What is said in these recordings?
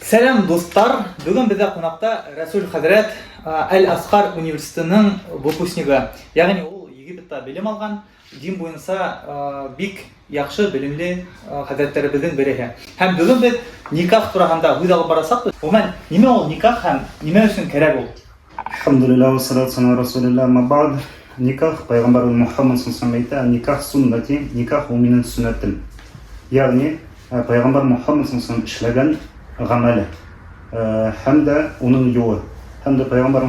Сәләм, дуҫтар! Бөгөн беҙҙә ҡунаҡта Рәсүл хәҙрәт, Әл-Асҡар университетының выпускнигы. Ягъни ул Египетта белем алған, дин буйынса бик яҡшы белемле хәҙрәттәребеҙҙең береһе. Һәм бөгөн беҙ никах тураһында һүҙ алып барасаҡбыҙ. Ғөмүмән, нимә ул никах һәм нимә өсөн кәрәк ул? Әлхәмдүлилләһ вә салату вәссәламу аля расулилләһ, әммә бәгъд. Никах, Пәйғәмбәребеҙ Мөхәммәд саллаллаһу алейһи әйтә, никах суннати, никах ул минең сөннәтем. Ягъни, Пәйғәмбәр Мөхәммәд саллаллаһу алейһи эшләгән гамәле һәм дә уның юлы. Һәм дә Пәйғәмбәр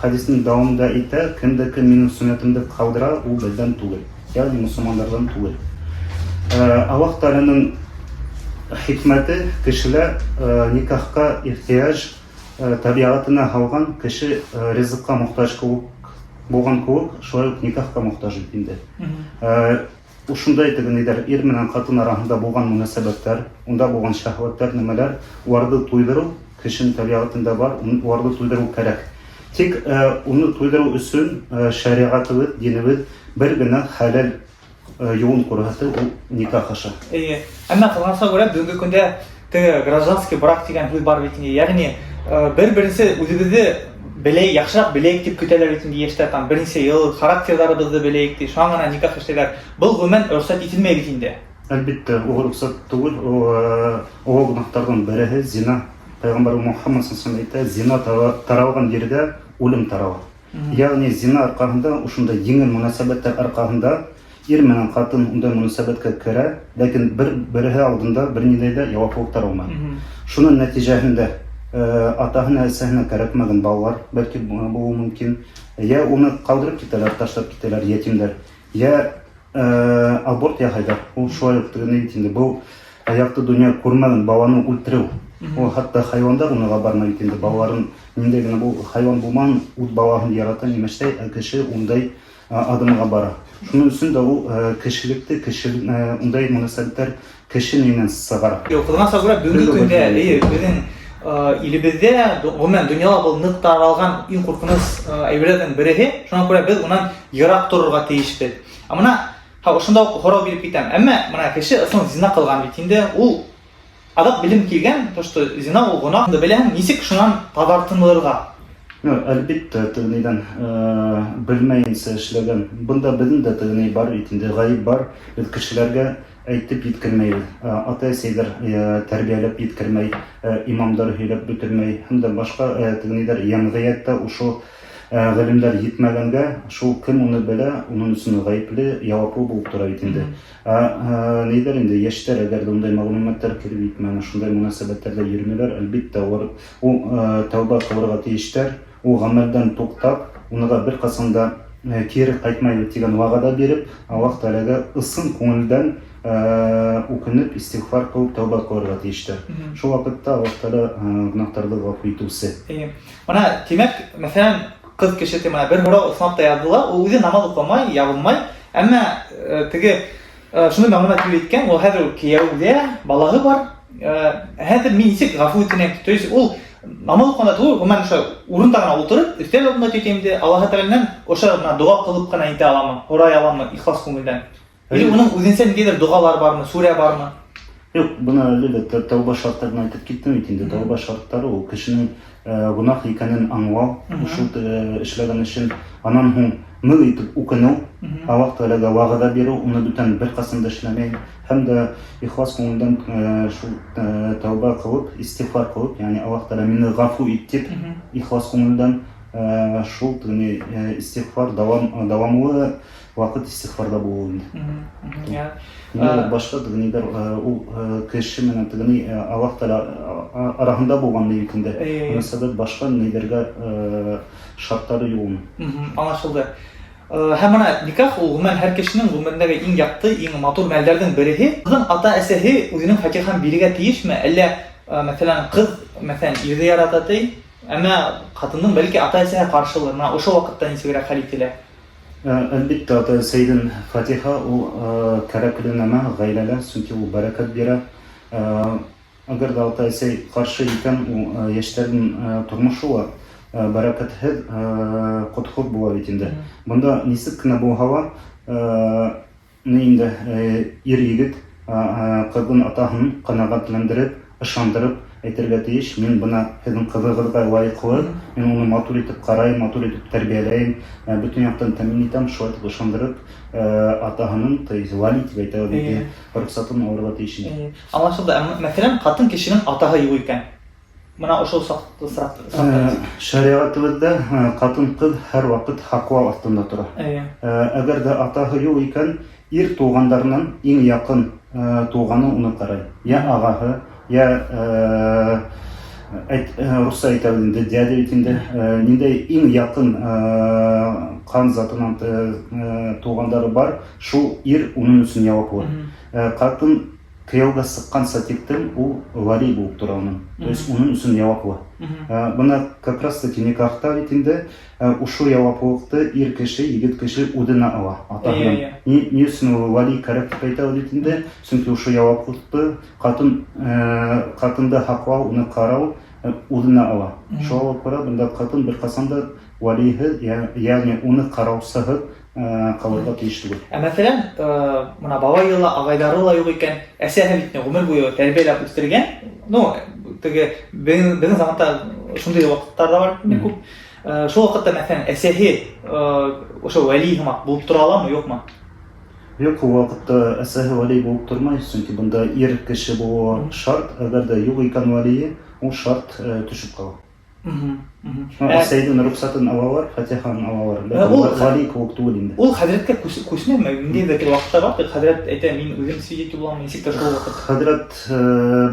хәдисенең дәвамында әйтә, кем дә кем минең сөннәтемде калдыра, ул беҙҙән түгел. Ягъни мусульмандарҙан түгел. Аллаһ Тәгаләнең хикмәте кешелә никахка ихтыяж Табигатына һалган кеше ризыкка мохтаҗ кеүек булган кеүек, шулай ук никахка мохтаҗ бит инде. Ушундай теге нидер ир менән хатын араһында булган мөнәсәбәтләр, унда булган шәһвәтләр нәмәләр, уларны туйдыру кешенең табигатендә бар, уларны туйдыру кәрәк. Тик уны туйдыру өчен шәригатебез, динебез бер генә хәләл юлын күрһәтте, ул никах аша. Әйе. Әмма кызганычка күрә, бүгенге көндә теге гражданский брак дигән һүз бар бит инде. Ягъни бер-беренче үзебезне беләй, яхшырак беләйек дип көтәләр бит инде яшьләр, там берничә ел характерларыбызны беләйек дип, шуңа гына никах эшләләр. Был гомумән рөхсәт ителмәй бит инде. Әлбиттә, ул рөхсәт түгел, ул олы гөнаһтардан береһе зина. Пәйгамбәр Мухаммад саллаллаху алейһи әйтә, зина таралган җирдә үлем тарала. Ягъни зина аркаһында, ушундай еңел мөнәсәбәтләр аркаһында ир менән хатын ундай мөнәсәбәткә керә, ләкин бер береһе алдында берниндәй дә яваплылыктар булмай. Шуның нәтиҗәһендә атаһына, әсәһенә кәрәкмәгән балалар бәлки булуы мөмкин. Я уны калдырып китәләр, ташлап китәләр, ятимнәр. Я аборт яһайлар. Ул шулай ук теге бит инде был якты дөнья күрмәгән баланы үлтерү. Ул хәтта хайвандар уныга бармай бит инде. Балаларын ниндәй генә бу хайван булмаын, үз балаһын ярата нимәштәй, ә кеше ундай адымга бара. Шуның өчен дә ул кешелекте, кеше ундай мөнәсәбәтләр кеше нинән сыгара. Юк, кызганычка күрә, бүгенге көндә, әйе, безнең илебездә, гомумән, дөньяда был нык таралган иң куркыныч әйберләрнең береһе. Шуңа күрә без унан ерак торырга тиешбез. Ә менә ха, ошонда ук һорау биреп китәм. Әмма менә кеше ысын зина кылган бит инде, ул аҙаҡ белем килгән, то что зина ул гөнаһ, беләһең, нисек шунан таҙартынырға? Ну, әлбиттә, тегенидән белмәенсә эшләгән. Бында безнең дә тегене бар бит инде, гаеп бар. Без кешеләргә әйтеп җиткермәйбез. Ата-әсәйләр тәрбияләп җиткермәй, имамдар һөйләп бетермәй һәм дә башка тегенидәр җәмгыятьтә ошо гыйлемнәр җитмәгәнгә, шул кем уны белә, уның өчен гаепле, яваплы булып тора бит инде. Ә нидер инде яшьләр, әгәр дә ундай мәгълүматлар кереп җитмәгән, шундай мөнәсәбәтләрдә йөрмиләр, әлбиттә, алар ул тәүбә кылырга тиешләр, ул гамәлдән туктап, уныга беркасан да кире кайтмайбыз дигән вәгъдә биреп, Аллаһ Тәгаләгә ысын күңелдән үкенеп, истигъфар кылып тәүбә кылырга тиешләр. Шул вакытта Аллаһ Тәгалә гөнаһларны гафу итүче. Әйе. Менә, димәк, мәсәлән, кыз кеше ди, менә бер һорау ысынлап та языла, ул үзе намаз укымай, ябынмай, әмма теге шундый мәгълүмат килеп җиткән, ул хәзер кияүдә, баласы бар. Хәзер мин ничек гафу үтенәм? То есть ул намаз укыганда түгел, гомумән ошо урында гына утырып, өстәл алдында тик инде Аллаһы Тәгаләдән ошо гына дога кылып кына әйтә аламы, һорай аламы ихлас күңелдән? Или уның үзенчә ниндидер догалар бармы, сүрә бармы? Юк, бына әле дә тәүбә шартларын әйтеп киттем бит инде. Тәүбә шартлары ул кешенең гөнаһ икәнен аңлау, шул эшләгән эшен, аннан һуң нык итеп үкенү, Аллаһ Тәгаләгә вәгъдә бирү, уны бүтән беркасан да эшләмәйм, һәм дә ихлас күңелдән шул тәүбә кылып, истигъфар кылып, ягъни Аллаһ Тәгалә мине гафу ит дип, ихлас күңелдән шул истигъфар дәвам дәвамлы вакыт истигъфарда булу инде. Инде башка тегенидер ул кеше менән тегене Аллаһ Тәгалә араһында булган ни бит инде. Мөнәсәбәт башка нидергә шартлары юк уның. Аңлашылды. Һәм менә никах ул гомумән һәр кешенең гомерендәге иң якты, иң матур мәлләрнең береһе. Кызның ата-әсәһе үзенең фатихасын бирергә тиешме, әллә, мәсәлән, кыз, мәсәлән, ирне ярата ди, әмма хатынның бәлки ата-әсәһе каршылыр. Менә ошо вакытта ничегрәк хәл ителә? Әлбиттә, ата-әсәйдән фатиха ул кәрәкле нәмә гаиләдә, чөнки ул бәрәкәт бирә. Әгәр дә ата-әсәй каршы икән, ул яшьләрнең тормышы ла бәрәкәтһез, котһур була бит инде. Монда ничек кенә булһа ла, ни инде ир-егет кызның атаһын канәгатьләндереп, ышандырып, әйтергә тейеш, мин бына һеҙҙең ҡыҙығыҙға лайыҡлы, мин уны матур итеп ҡарайым, матур итеп тәрбиәләйем, бөтөн яҡтан тәьмин итәм, шулай итеп ышандырып, атаһының, то есть вали тип әйтәбеҙ инде, рөхсәтен алырға тейеш инде. Аңлашылды. Мәҫәлән, ҡатын кешенең атаһы юҡ икән. Бына ошо сраҡта. Шәриғәтебеҙҙә ҡатын-ҡыҙ һәр ваҡыт һаҡлау аҫтында тора. Әгәр ҙә атаһы юҡ икән, ир туғандарынан иң яҡын туғаны уны ҡарай. Я ағаһы, я русса әйтәбеҙ инде, дядя бит инде, ниндәй иң яҡын ҡан затынан туғандары бар, шул ир уның өсөн яуаплы. Ҡатын кейәүгә сыҡҡанса тиктем ул вали булып тора уның. То есть уның өсөн яуаплы. Бына как раз таки никахта бит инде ошо яуаплылыҡты ир кеше, егет кеше үҙенә ала, атаһынан. Ни өсөн ул вали кәрәк тип әйтәбеҙ бит инде? Сөнки ошо яуаплылыҡты ҡатынды һаҡлау, уны ҡарау үҙенә ала. Шуға күрә бында ҡатын бер ҡасан да валиһыҙ, йәғни уны ҡараусыһыҙ ҡалырға тейеш түгел. Мәҫәлән, бына бабайы ла, ағайҙары ла юҡ икән, әсәһе бит ғүмер буйы тәрбиәләп үҫтергән. Ну, теге беҙҙең заманда шундай ваҡыттар ҙа бар бик күп. Шул ваҡытта, мәҫәлән, әсәһе ошо вәли һымаҡ булып тора аламы, юҡмы? Юҡ, ул ваҡытта әсәһе вәли булып тормай, сөнки бында ир кеше булыуы шарт, әгәр ҙә юҡ икән вәлие, ул шарт төшөп ҡала. Әсәйҙең рөхсәтен алалар, фатиханы алалар. Ләкин вәли кеүек түгел инде. Ул хәҙрәткә күсмәйме? Ниндәйҙер бер ваҡытта бар, тик хәҙрәт әйтә, мин үҙем свидетель булам, нисек тә шул ваҡыт. Хәҙрәт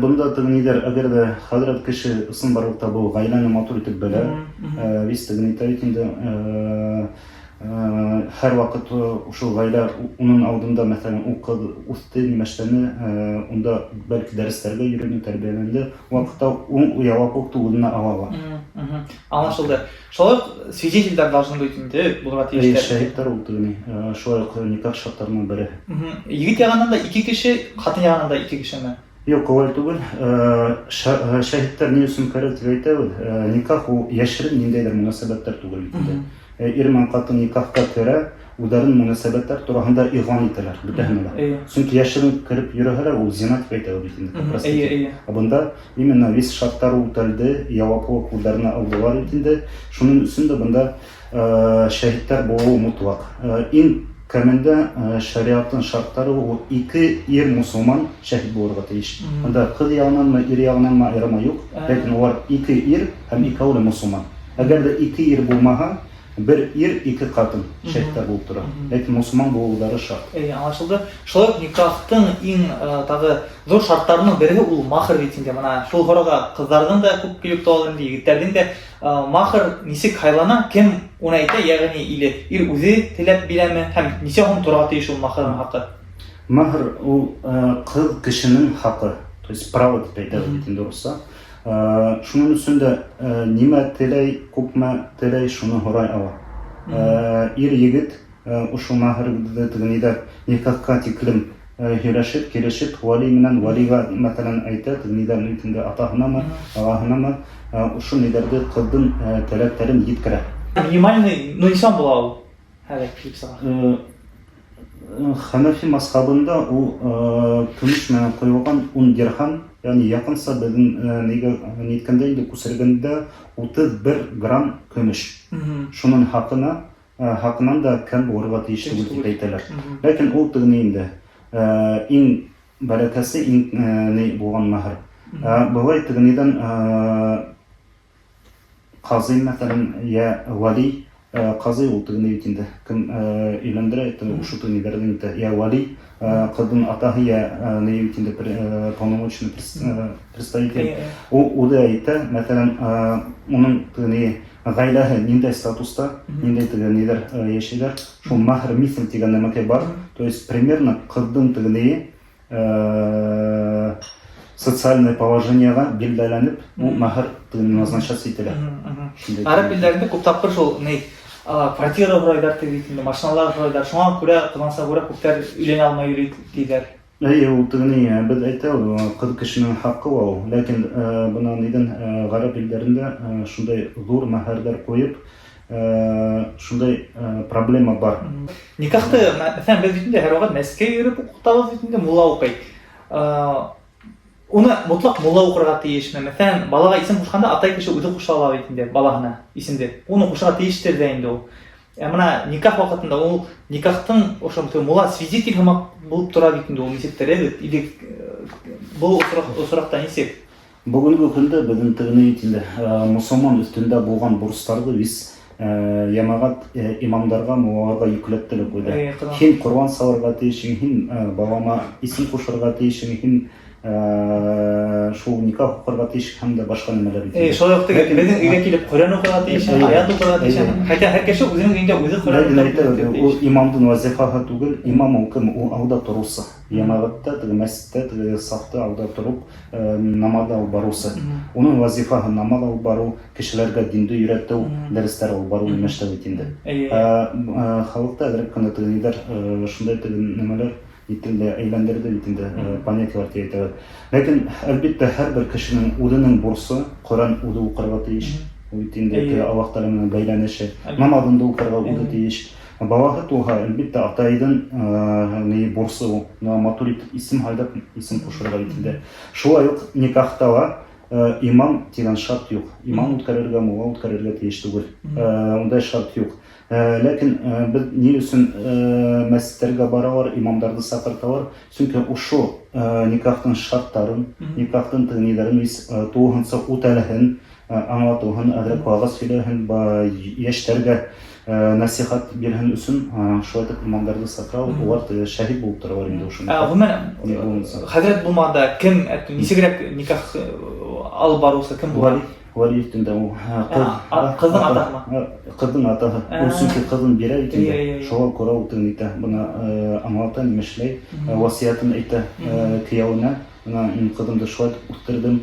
бында теге ниҙәр, әгәр ҙә хәҙрәт кеше ысынбарлыҡта был ғаиләне матур итеп белә, вис теге әйтә бит инде, һәр ваҡыт ошо ғаилә уның алдында, мәҫәлән, ул ҡыҙ үҫте, нимәштәне, унда бәлки дәрестәргә йөрөнө, тәрбиәләнде, ваҡытта ул яуаплылыҡты үҙенә ала ала. Аңлашылды. Шулай уҡ свидетельдәр должны быть инде, булырға тейештәр. Шәһиттәр ул теге ни, шулай уҡ никах шарттарының береһе. Егет яғынан да ике кеше, ҡатын яғынан да ике кешеме? Юҡ, улай түгел. Шәһиттәр ни өсөн кәрәк тип әйтәбеҙ? Никах ул йәшерен ниндәйҙер мөнәсәбәттәр түгел бит инде. Ир менән ҡатын никахҡа керә, үҙҙәренең мөнәсәбәттәр тураһында иғлан итәләр, бөтәһенә лә. Сөнки йәшерен кереп йөрөһәләр, ул зина тип әйтәбеҙ бит инде, как раз таки. Ә бында именно вис шарттар үтәлде, яуаплылыҡ үҙҙәренә алдылар бит инде. Шуның өсөн дә бында шәһиттәр булыуы мотлаҡ. Иң кәмендә шәриғәттең шарттары ул ике ир мосолман шәһит булырға тейеш. Бында ҡыҙ яғынанмы, ир яғынанмы айырма юҡ, ләкин улар ике ир һәм икәү лә мосолман. Әгәр ҙә ике ир булмаһа, бер ир, ике ҡатын шәһиттәр булып тора. Ләкин мосолман булыуҙары шарт. Аңлашылды. Шулай уҡ никахтың иң тағы ҙур шарттарының береһе ул махр бит инде. Бына шул һорауға ҡыҙҙарҙың да күп килеп тыуа инде, егеттәрҙең дә. Махр нисек һайлана, кем уны әйтә, йәғни или ир үҙе теләп бирәме һәм нисә һум торорға тейеш ул махрҙың хаҡы? Махр ул ҡыҙ кешенең хаҡы, то есть право тип әйтәбеҙ бит инде русса. Шуның өсөн дә нимә теләй, күпме теләй, шуны һорай ала. Ир егет ошо махрҙы теге ниҙәр никахҡа тиклем һөйләшеп, килешеп, вали менән валиға, мәҫәлән, әйтә, теге ниҙәр инде атаһынамы, ағаһынамы, ошо ниҙәрҙе ҡыҙҙың таләптәрен еткерә. Минимальный, ну, нисә була ул? Хәҙер килеп сыға. Хәнәфи мазхабында ул көмөш менән ҡойолған 10 дирхам, ягъни яҡынса беҙҙең нигә ниткәндә инде күсергәндә 31 грамм көмөш. Шуның хаҡынан да кәм булырға тейеш Тейеш түгел тип түгел. әйтәләр. Ләкин ул теге ни инде, иң бәрәкәсе, иң ни булған мәһр. Былай теге нидән, ҡазый, мәҫәлән, йә вали, ҡазый ул теге ни бит инде, кем өйләндерә, теге ошо теге нидәрҙең инде, йә вали, ҡыҙҙың атаһы, йә ни бит инде, полномочный представитель. Ул үҙе әйтә, мәҫәлән, уның теге ни ғаиләһе ниндәй статуста, ниндәй теге ниҙәр йәшәйҙәр, шул махр мисл тигән нәмәкәй бар. То есть примерно ҡыҙҙың теге ни социальное положениеға билдәләнеп, ул махр теге назначаться ителә. Шундай Ғәрәп теге. илдәрендә күп тапҡыр шул ни, квартира һорайҙар теге бит инде, машиналар һорайҙар. Шуңа күрә, ҡыҙғанса күрә күптәр өйләнә алмай йөрөй тиҙәр. Әйе, ул теге ни, беҙ әйтәбеҙ, ҡыҙ кешенең хаҡы ул. Ләкин бына нидән, ғәрәп илдәрендә шундай ҙур мәһәрҙәр ҡуйып, шундай проблема бар. Никахты, мәҫәлән, беҙ бит инде һәр ваҡыт мәсеткә йөрөп уҡытабыҙ бит инде, мулла уҡый. Уны мотлаҡ мулла уҡырға тейешме? Мәҫәлән, балаға исем ҡушҡанда атай кеше үҙе ҡуша ала бит инде балаһына исемде. Уны ҡушырға тейештер ҙә инде ул. Ә мына никах ваҡытында ул никахтың ошо мулла свидетель һымаҡ булып тора бит инде ул нисектер, бит или был осраҡта нисек? Бөгөнгө көндә беҙҙең тегене бит инде мосолман өҫтөндә булған бурыстарҙы бис йәмәғәт имамдарға, муллаларға йөкләтте лә ҡуйҙы. Һин ҡорбан салырға тейешһең, һин балама исем ҡушырға тейешһең, һин шул никах уҡырға тейеш һәм дә башҡа нәмәләр бит. Шулай уҡ теге беҙҙең өйгә килеп Ҡөрьән уҡырға тейеш, аят уҡырға тейеш. Хотя һәр кеше үҙенең өйөндә үҙе Ҡөрьән уҡырға тейеш. Ул имамдың вазифаһы түгел, имам ул кем? Ул алда тороусы. Йәмәғәттә, теге мәсеттә, теге сафта алда тороп, намаҙ алып барыусы. Уның вазифаһы намаҙ алып барыу, кешеләргә динде өйрәтеү, дәресләр алып барыу имеш тә бит инде. Халыҡта әҙерәк кенә теге ниләр, шундай теге нәмәләр ителде, әйләндерде бит инде понятиелар дип әйтәбеҙ. Ләкин, әлбиттә, һәрбер кешенең үҙенең бурсы, Ҡөрьән үҙе уҡырға тейеш. Ул бит инде Аллаһ Тәгалә менән бәйләнеше. Намаҙын да уҡырға үҙе тейеш. Балаһы туһа, әлбиттә, атайҙың ни бурсы ул. Матур итеп исем һайлап, исем ҡушырға бит инде. Шулай уҡ никахта ла имам тигән шарт юҡ. Имам үткәрергә, мулла үткәрергә тейеш түгел. Ундай шарт юҡ. Ләкин беҙ ни өсөн мәсеттәргә баралар, имамдарҙы саҡырталар? Сөнки ошо никахтың шарттарын, никахтың ниҙәрен тулыһынса үтәлһен, аңлатылһын, әҙерәк вәғәз һөйләһен, йәштәргә нәсихәт бирһен өсөн шулай итеп имамдарҙы саҡыра, улар шәһит булып торалар инде ошо. Ғөмүмән, хәҙрәт булмағанда кем, нисегерәк никах алып барыусы кем була? Вәли өҫтөндә ул. Ҡыҙҙың атаһымы? Ҡыҙҙың атаһы. Ул сөнки ҡыҙын бирә бит инде. Шуға күрә ул теге нитә, бына аңлата, нимә эшләй, васыятын әйтә кейәүенә. Бына мин ҡыҙымды шулай итеп үҫтерҙем,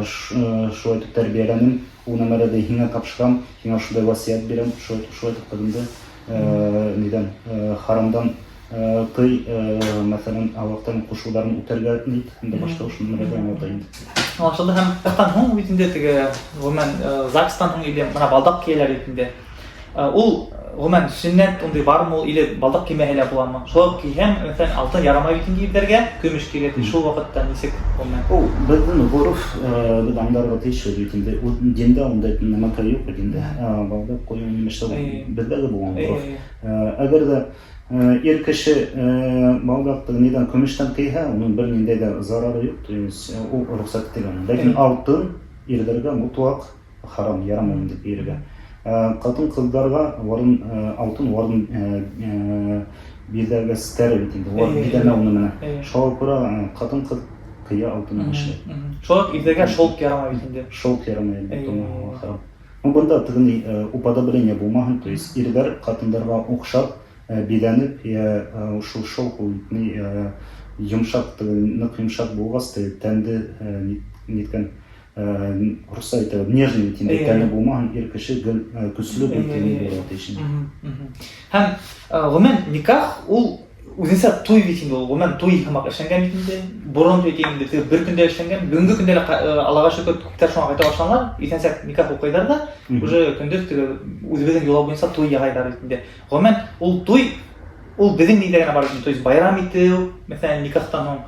шулай итеп тәрбиәләнем. Ул нәмәләрҙе һиңә тапшырам, һиңә шундай васыят бирәм, шулай итеп, шулай итеп ҡыҙымды нидән, харамдан тый, мәҫәлән, Аллаһтан ҡушыуҙарын үтәргә нит һәм дә башҡа ошо нәмәләрҙе аңлата инде. Аңлашылды. Һәм никахтан һуң бит инде теге, гомумән, ЗАГСтан һуң или бына балдаҡ кейәләр бит инде. Ул гомумән сөннәт ундый бармы ул или балдаҡ кимәһә лә буламы? Шулай ук киһәң, мәсәлән, алтын ярамай бит инде ирләргә, көмөш кирәк. Шул вакытта нисек гомумән? Ул беҙҙең ғөрөф, беҙ аңларға тейешбеҙ бит инде. Ул диндә ундай нәмәкәй юҡ бит инде. Балдаҡ ҡуйыу нимәштә ул беҙҙә лә булған ғөрөф. Әгәр ҙә ир кеше балдаҡты нидән көмөштән кейһә, уның бер ниндәй ҙә зарары юҡ, то есть ул рөхсәт ителгән. Ләкин алтын ирҙәргә мотлаҡ харам, ярамай инде кейергә. Ҡатын-ҡыҙҙарға уларҙың алтын уларҙың биҙәгестәре бит инде, улар биҙәнә уны менән. Шуға күрә ҡатын-ҡыҙ кейә алтын эшләй. Шулай уҡ ирҙәргә шелк ярамай бит инде. Шелк ярамай, әлбиттә, харам. Ну, бында теге уподобление булмаһын, то есть ирҙәр ҡатындарға оҡшап биҙәнеп, йә шул шелк ул йомшаҡ, теге ныҡ йомшаҡ булғас, теге тәнде ниткән русса әйтә, нежный бит инде, тәне булмаһын, ир кеше гел көслө, гел тәне булырға тейеш инде. Һәм гомумән никах ул үзенсә туй бит инде ул, гомумән туй һымаҡ эшләнгән бит инде. Борон бит инде теге бер көндә эшләнгән, бүгенге көндә лә Аллаға шөкөр, күптәр шуңа кайта башланлар, иртәнсәк никах укыйлар да, уже көндөҙ теге үҙебеҙҙең йола буйынса туй яһайҙар бит инде. Гомумән ул туй ул беҙҙең нидә генә бар бит инде, то есть байрам итеү, мәҫәлән, никахтан һуң.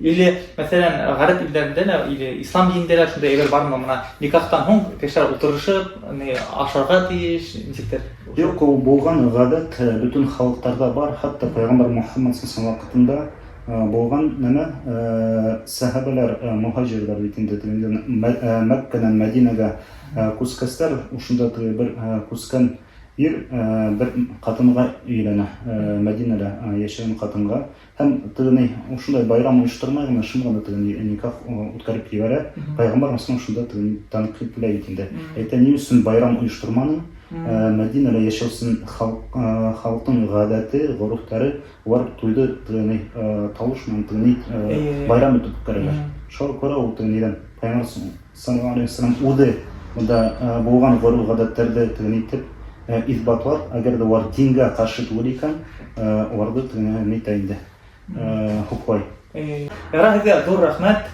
Или, мәҫәлән, ғәрәп илдәрендә лә, или ислам динендә лә шундай әйбер бармы? Мына никахтан һуң кешеләр ултырышып, ни ашарға тейеш, нисектер? Юҡ, ул булған ғәҙәт бөтөн халыҡтарҙа бар, хатта пәйғәмбәр Мөхәммәд саллаллаһу ваҡытында булған нәмә, сәхәбәләр, мөһаҗирлар бит инде теге Мәккәнән Мәдинәгә күскәстәр, ушында теге бер күскән ир бер ҡатынға өйләнә, Мәдинәлә йәшәгән ҡатынға. Һәм теге ни, ушундай байрам оештырмай гына, шым гына теге ни, никах үткәреп ебәрә. Пәйғәмбәр алейһиссәлам шунда теге ни тәнҡитләй бит инде. Әйтә, ни өсөн байрам оештырманың? Мәдинәлә йәшәүсен халыҡтың ғәҙәте, ғөрөфтәре, улар туйҙы теге ни, тауыш менән теге ни, байрам итеп үткәрәләр. Шуға күрә ул теге нидән пәйғәмбәр саллаллаһу алейһи вәсәлләм үҙе бында булған ғөрөф-ғәҙәттәрҙе теге ни итеп иҫбатлап, әгәр ҙә улар дингә ҡаршы түгел икән, уларҙы теге нитә инде, хуплай. Ярар, һеҙгә ҙур рәхмәт.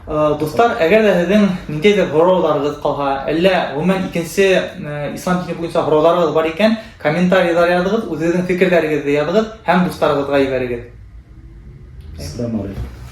Дуҫтар, әгәр ҙә һеҙҙең ниндәйҙер һорауҙарығыҙ ҡалһа, әллә ғөмүмән икенсе ислам дине буйынса һорауҙарығыҙ бар икән, комментарийҙар яҙығыҙ, үҙегеҙҙең фекерҙәрегеҙҙе яҙығыҙ һәм дуҫтарығыҙға ебәрегеҙ. Ассаламу алейкум.